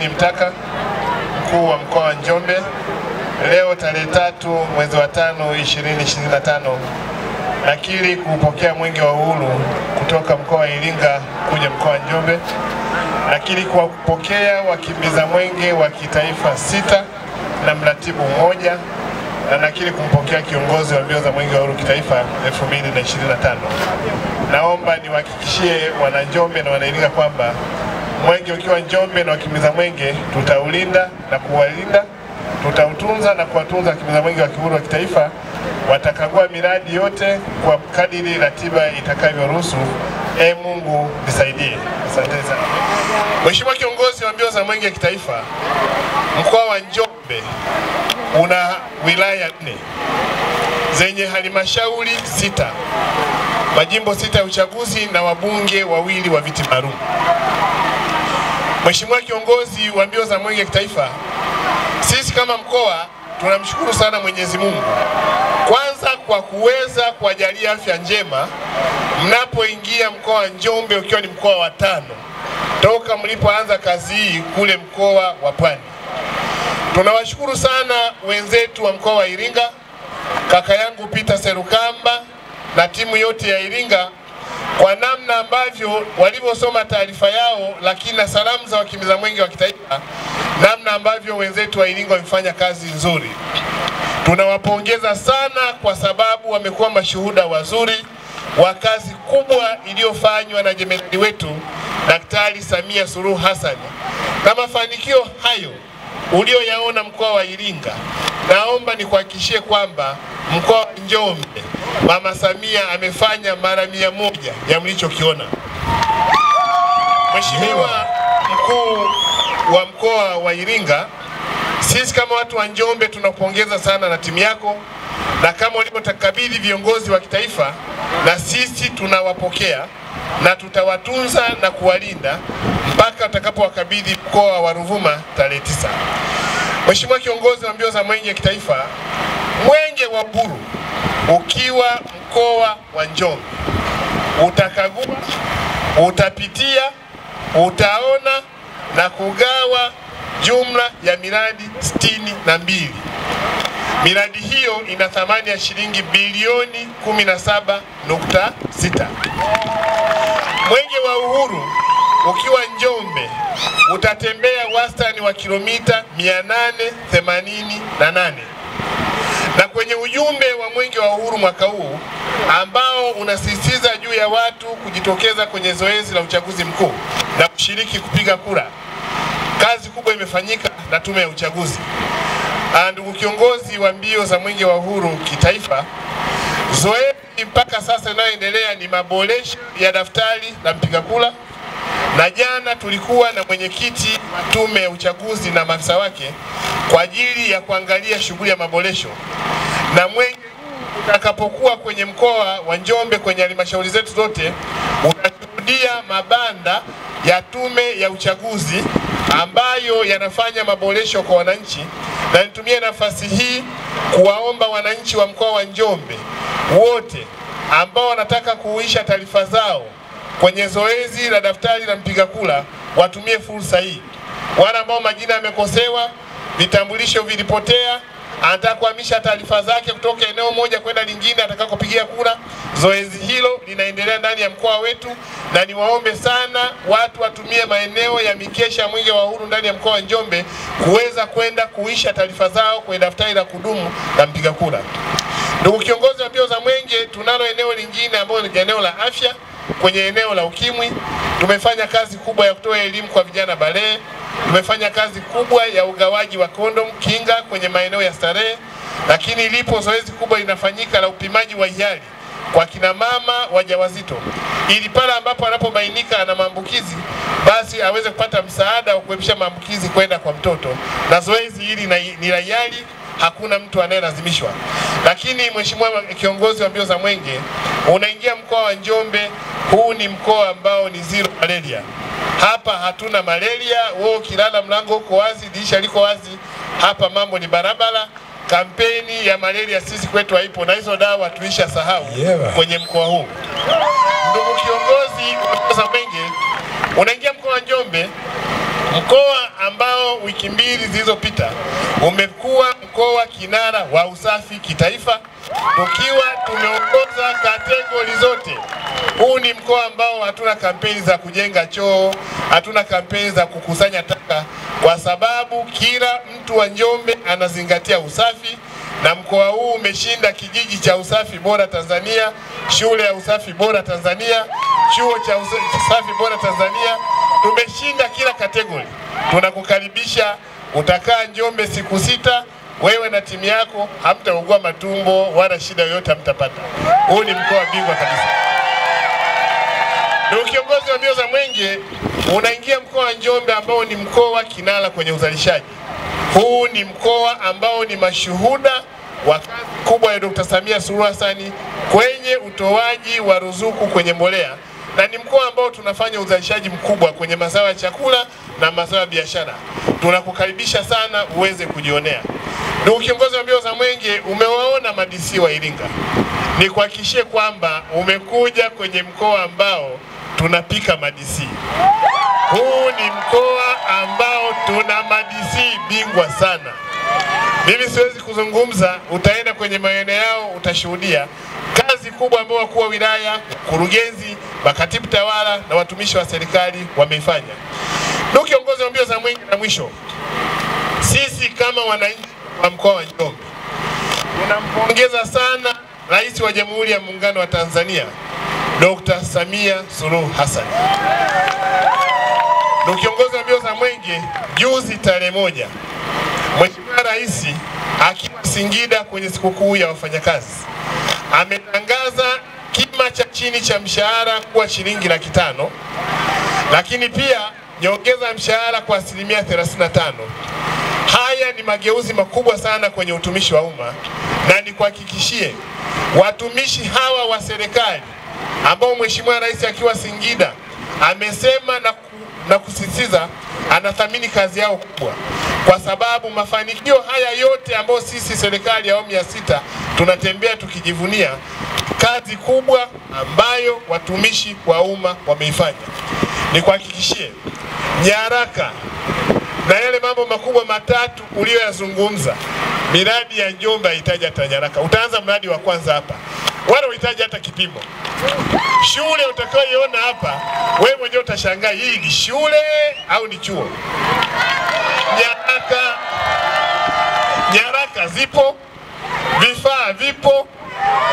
John Mtaka, mkuu wa mkoa wa Njombe. Leo tarehe 3 mwezi wa 5 2025 nakiri kupokea Mwenge wa Uhuru kutoka mkoa wa Iringa kuja mkoa wa Njombe. Nakiri kuwapokea wakimbiza mwenge wa kitaifa 6 na mratibu 1, na nakiri kumpokea kiongozi wa mbio za Mwenge wa Uhuru kitaifa 2025. Naomba niwahakikishie wana Njombe na wana Iringa kwamba mwenge ukiwa Njombe na wakimbiza mwenge tutaulinda na kuwalinda, tutautunza na kuwatunza wakimbiza mwenge wa uhuru wa kitaifa. Watakagua miradi yote kwa kadiri ratiba itakavyoruhusu. Mungu nisaidie. Asante sana. Mheshimiwa kiongozi wa mbio za mwenge wa kitaifa, mkoa wa Njombe una wilaya 4 zenye halmashauri 6, majimbo 6 ya uchaguzi na wabunge 2 wa viti maalum. Mheshimiwa kiongozi wa mbio za mwenge kitaifa, sisi kama mkoa tunamshukuru sana Mwenyezi Mungu kwanza kwa kuweza kuwajalia afya njema mnapoingia mkoa wa Njombe ukiwa ni mkoa wa 5 toka mlipoanza kazi hii kule mkoa wa Pwani. Tunawashukuru sana wenzetu wa mkoa wa Iringa, kaka yangu Peter Serukamba na timu yote ya Iringa kwa namna ambavyo walivyosoma taarifa yao, lakini na salamu za wakimbiza mwenge wa kitaifa, namna ambavyo wenzetu wa Iringa wamefanya kazi nzuri. Tunawapongeza sana kwa sababu wamekuwa mashuhuda wazuri wa kazi kubwa iliyofanywa na jemedari wetu Daktari Samia Suluhu Hassan. Na mafanikio hayo ulioyaona mkoa wa Iringa, naomba nikuhakikishie kwamba mkoa wa Njombe Mama Samia amefanya mara 100 ya mlichokiona. Mheshimiwa mkuu wa mkoa wa Iringa, sisi kama watu wa Njombe tunakupongeza sana na timu yako, na kama ulivyotakabidhi viongozi wa kitaifa, na sisi tunawapokea na tutawatunza na kuwalinda mpaka utakapowakabidhi mkoa wa Ruvuma tarehe 9. Mheshimiwa kiongozi wa mbio za mwenge kitaifa, Mwenge wa Uhuru ukiwa mkoa wa Njombe utakagua, utapitia, utaona na kugawa jumla ya miradi 62. Miradi hiyo ina thamani ya shilingi bilioni 17.6. Mwenge wa Uhuru ukiwa Njombe utatembea wastani wa kilomita 888. Na kwenye ujumbe wa Mwenge wa Uhuru mwaka huu ambao unasisitiza juu ya watu kujitokeza kwenye zoezi la uchaguzi mkuu na kushiriki kupiga kura, kazi kubwa imefanyika na tume ya uchaguzi. Ndugu kiongozi wa mbio za Mwenge wa Uhuru kitaifa, zoezi mpaka sasa inayoendelea ni maboresho ya daftari la mpiga kura, na jana tulikuwa na mwenyekiti wa tume ya uchaguzi na maafisa wake kwa ajili ya kuangalia shughuli ya maboresho. Na mwenge utakapokuwa kwenye mkoa wa Njombe kwenye halmashauri zetu zote, utashuhudia mabanda ya tume ya uchaguzi ambayo yanafanya maboresho kwa wananchi. Na nitumie nafasi hii kuwaomba wananchi wa mkoa wa Njombe wote ambao wanataka kuuisha taarifa zao kwenye zoezi la daftari la mpiga kura watumie fursa hii. Wale ambao majina yamekosewa, vitambulisho vilipotea, anataka kuhamisha taarifa zake kutoka eneo moja kwenda lingine atakakopigia kura, zoezi hilo linaendelea ndani ya mkoa wetu. Na niwaombe sana watu watumie maeneo ya mikesha Mwenge wa Uhuru ndani ya mkoa wa Njombe kuweza kwenda kuisha taarifa zao kwenye daftari la kudumu la mpiga kura. Ndugu kiongozi wa mbio za mwenge, tunalo eneo lingine ambalo ni eneo la afya. Kwenye eneo la ukimwi tumefanya kazi kubwa ya kutoa elimu kwa vijana balehe, tumefanya kazi kubwa ya ugawaji wa kondom kinga kwenye maeneo ya starehe, lakini lipo zoezi kubwa linafanyika la upimaji wa hiari kwa kina mama wajawazito, ili pale ambapo anapobainika ana maambukizi basi aweze kupata msaada wa kuepusha maambukizi kwenda kwa mtoto. Na zoezi hili ni la hiari, hakuna mtu anayelazimishwa. Lakini Mheshimiwa kiongozi wa mbio za mwenge, unaingia mkoa wa Njombe, huu ni mkoa ambao ni zero malaria. Hapa hatuna malaria. Wewe ukilala mlango uko wazi, dirisha liko wazi, hapa mambo ni barabara. Kampeni ya malaria sisi kwetu haipo, na hizo dawa tulisha sahau kwenye mkoa huu. Ndugu kiongozi wa mbio za mwenge, unaingia mkoa wa Njombe, Mkoa ambao wiki mbili zilizopita umekuwa mkoa kinara wa usafi kitaifa, tukiwa tumeongoza kategori zote. Huu ni mkoa ambao hatuna kampeni za kujenga choo, hatuna kampeni za kukusanya taka, kwa sababu kila mtu wa Njombe anazingatia usafi, na mkoa huu umeshinda kijiji cha usafi bora Tanzania, shule ya usafi bora Tanzania, chuo cha usafi bora Tanzania. Tumeshinda kila kategori. Tunakukaribisha, utakaa Njombe siku 6, wewe na timu yako hamtaugua matumbo wala shida yoyote hamtapata. Huu ni mkoa bingwa kabisa. Ndio kiongozi wa mbio za Mwenge, unaingia mkoa wa Njombe ambao ni mkoa kinara kwenye uzalishaji. Huu ni mkoa ambao ni mashuhuda wa kazi kubwa ya Dr. Samia Suluhu Hassan kwenye utoaji wa ruzuku kwenye mbolea, na ni mkoa ambao tunafanya uzalishaji mkubwa kwenye mazao ya chakula na mazao ya biashara. Tunakukaribisha sana uweze kujionea. Ndugu kiongozi wa mbio za Mwenge, umewaona ma-DC wa Iringa. Nikuhakikishie kwamba umekuja kwenye mkoa ambao tunapika ma-DC. Huu ni mkoa ambao tuna ma-DC bingwa sana. Mimi siwezi kuzungumza, utaenda kwenye maeneo yao utashuhudia kazi kubwa ambayo wakuu wa wilaya, kurugenzi, makatibu tawala na watumishi wa serikali wameifanya. Ndugu kiongozi wa mbio za Mwenge, na mwisho, sisi kama wananchi wa mkoa wa Njombe tunampongeza sana Rais wa Jamhuri ya Muungano wa Tanzania Dr. Samia Suluhu Hassan. Ndugu kiongozi wa mbio za Mwenge, juzi tarehe 1 Mheshimiwa Rais akiwa Singida kwenye sikukuu ya wafanyakazi ametangaza kima cha chini cha mshahara kuwa shilingi 500,000, lakini pia nyongeza mshahara kwa 35%. Haya ni mageuzi makubwa sana kwenye utumishi wa umma, na nikuhakikishie watumishi hawa wa serikali ambao Mheshimiwa Rais akiwa Singida amesema na kusisitiza anathamini kazi yao kubwa, kwa sababu mafanikio haya yote ambayo sisi serikali ya awamu ya 6 tunatembea tukijivunia, kazi kubwa ambayo watumishi wa umma wameifanya. Nikuhakikishie nyaraka na yale mambo makubwa matatu uliyoyazungumza, miradi ya Njombe haihitaji hata nyaraka. Utaanza mradi wa kwanza hapa, wala huhitaji hata kipimo. Shule utakayoiona hapa wewe mwenyewe utashangaa, hii ni shule au ni chuo? Nyaraka zipo, vifaa vipo,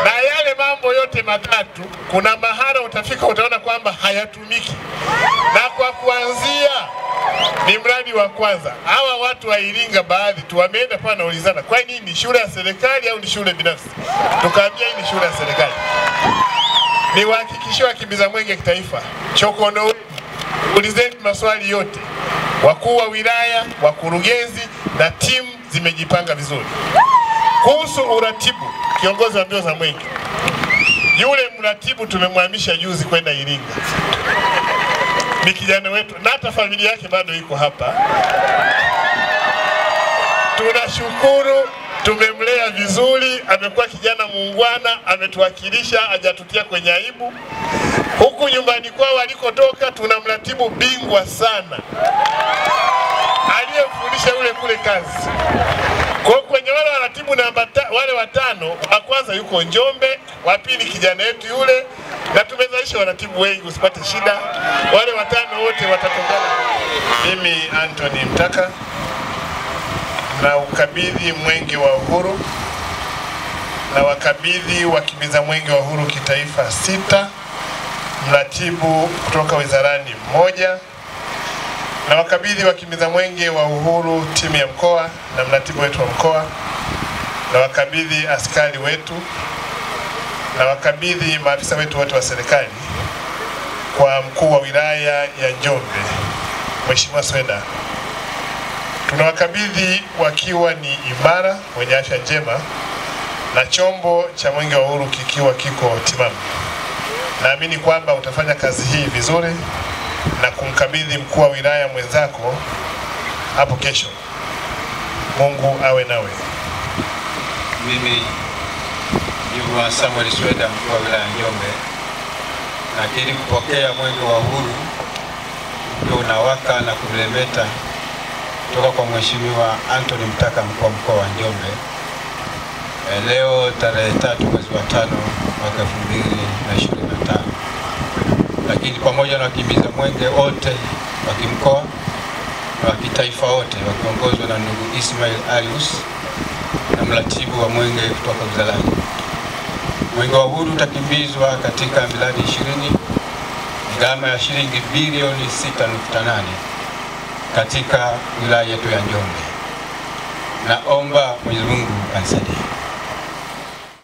na yale mambo yote matatu kuna mahala utafika utaona kwamba hayatumiki. Na kwa kuanzia ni mradi wa kwanza. Hawa watu wa Iringa baadhi tu wameenda pale naulizana, kwa nini ni shule ya serikali au ni shule binafsi? Tukaambia hii ni shule ya serikali. Niwahakikishie wakimbiza Mwenge kitaifa, chokono, ulizeni maswali yote. Wakuu wa wilaya, wakurugenzi na timu zimejipanga vizuri. Kuhusu uratibu, kiongozi wa mbio za Mwenge, yule mratibu tumemhamisha juzi kwenda Iringa. Ni kijana wetu na hata familia yake bado iko hapa. Tunashukuru, tumemlea vizuri, amekuwa kijana muungwana, ametuwakilisha, hajatutia kwenye aibu. Huku nyumbani kwao alikotoka tuna mratibu bingwa sana aliyemfundisha yule kule kazi. Kwa kwenye wale waratibu namba wale watano, wa kwanza yuko Njombe, wa pili kijana yetu yule, na tumezalisha waratibu wengi, usipate shida. Wale watano wote watatokana. Mimi Anthony Mtaka na ukabidhi Mwenge wa Uhuru na wakabidhi wakimbiza Mwenge wa Uhuru kitaifa 6, mratibu kutoka wizarani 1, na wakabidhi wakimbiza Mwenge wa Uhuru timu ya mkoa na mratibu wetu wa mkoa, na wakabidhi askari wetu, na wakabidhi maafisa wetu wote wa serikali kwa mkuu wa wilaya ya Njombe Mheshimiwa Sweda. Tunawakabidhi wakiwa ni imara, wenye afya njema, na chombo cha Mwenge wa Uhuru kikiwa kiko timamu. Naamini kwamba utafanya kazi hii vizuri na kumkabidhi mkuu wa wilaya mwenzako hapo kesho. Mungu awe nawe. Mimi Juma Samuel Sweda, mkuu wa wilaya ya Njombe, nakiri kupokea Mwenge wa Uhuru ukiwa unawaka na kumelemeta kutoka kwa Mheshimiwa Anthony Mtaka, mkuu wa mkoa wa Njombe. Leo tarehe 3 mwezi wa 5 mwaka 2025. Lakini pamoja na wakimbiza mwenge wote wa kimkoa na wa kitaifa wote wakiongozwa na ndugu Ismail Arius na mratibu wa mwenge kutoka Uzalani. Mwenge wa Uhuru utakimbizwa katika miradi 20, gharama ya shilingi bilioni 6.8 katika wilaya yetu ya Njombe. Naomba Mwenyezi Mungu anisaidie.